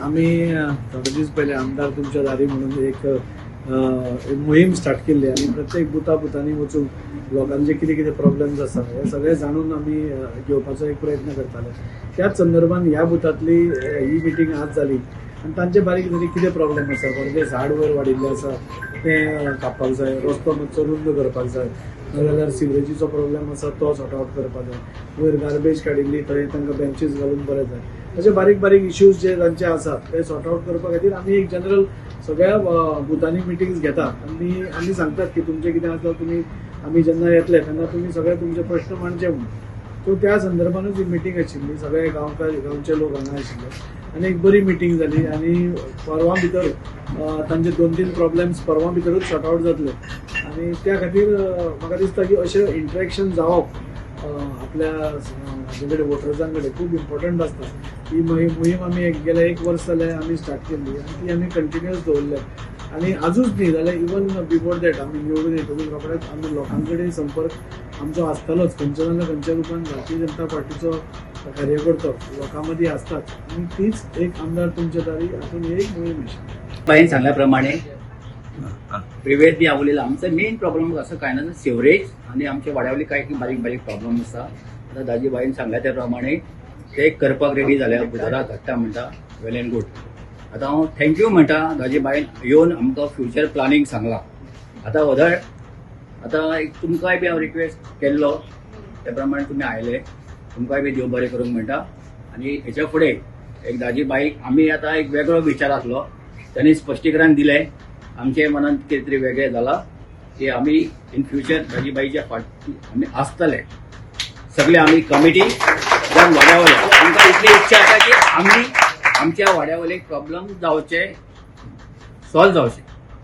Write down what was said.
आमी थोडे दीस पयले आमदार तुमच्या दारी म्हणून एक एक मोहीम स्टार्ट केल्ली आनी प्रत्येक बुथा बुथांनी वचून लोकांचे कितें कितें प्रॉब्लेम्स आसा हे सगळे जाणून आमी घेवपाचो एक प्रयत्न करताले. त्याच संदर्भात ह्या बुथांतली ही मिटींग आज जाली आनी तांचे बारीक बारीक कितें प्रॉब्लेम आसा, म्हणजे झाड वयर वाडिल्लें आसा तें कापपाक जाय, रस्तो मातसो रुंद करपाक जाय, नाजाल्यार सिवरेजीचो प्रॉब्लेम आसा तो सॉर्ट आवट करपाक जाय, वयर गार्बेज काडिल्ली थंय तांकां बेंचीस घालून बरें जाय, अशे बारीक बारीक इश्यूज जे तांचे आसात ते सॉर्ट आवट करपा खातीर आमी एक जनरल सगळ्या बुथांनी मिटिंग्स घेतात आनी आमी सांगतात की तुमचें कितें आसा तुमी आमी जेन्ना येतले तेन्ना तुमी सगळे तुमचे प्रश्न मांडचे म्हणून. सो त्या संदर्भानूच ही मिटींग आशिल्ली. सगळे गांवकार गांवचे लोक हांगा आशिल्ले आनी एक बरी मिटींग जाली आनी परवां भितर तांचे 2-3 प्रॉब्लेम्स परवां भितरूच सॉर्ट आवट जातले आनी त्या खातीर म्हाका दिसता की अशें इंट्रॅक्शन जावप आपल्या हाजे कडेन वोटर्सां कडेन खूब इम्पॉर्टंट आसता. ही मोहीम आमी गेल्या एक वर्स जालें आमी स्टार्ट केल्ली आनी ती आमी कंटिन्युअस दवरल्या आनी आजूच न्ही जाल्यार इवन बिफोर that आमी निवडून येतकूच रोखडेच आमी लोकां कडेन संपर्क आमचो आसतालोच. खंयच्या ना खंयच्या रुपान भारतीय जनता पार्टीचो कार्यकर्तो लोकां मदीं आसताच आनी तीच एक आमदार तुमच्या दारी हातून एक मोहीम आशिल्ली. बाईन सांगल्या प्रमाणे प्रिवियस बी हांव उलयलां, आमचो मेन प्रॉब्लम असो कांय ना, सिवरेज आनी आमच्या वाड्यावयले कांय बारीक बारीक प्रॉब्लम आसा. आतां दाजी बाईन सांगल्या त्या प्रमाणे ते करपाक रेडी जाल्या, बुधवारा धाडटा म्हणटा, वेल एंड गूड. आतां हांव thank you म्हणटा दाजी बाईन येवन आमकां फ्युचर प्लानींग सांगलां. आतां वधळ आतां एक तुमकांय बी हांव रिक्वेस्ट केल्लो त्या प्रमाणे तुमी आयले, तुमकांय बी देव बरें करूंक म्हणटा. आनी हेच्या फुडें एक दाजी बाईक आमी आतां एक वेगळो विचार आसलो, तांणी स्पश्टीकरण दिलें, आमचे मनांत कितें तरी वेगळें जालां की आमी इन फ्युचर दाजीबाईच्या फाटी आमी आसतले सगळे, आमी कमिटी जावन वाड्यावयले. आमकां इतली इच्छा आसा की आमी आमच्या वाड्यावयले प्रॉब्लम जावचे, सॉल्व जावचे.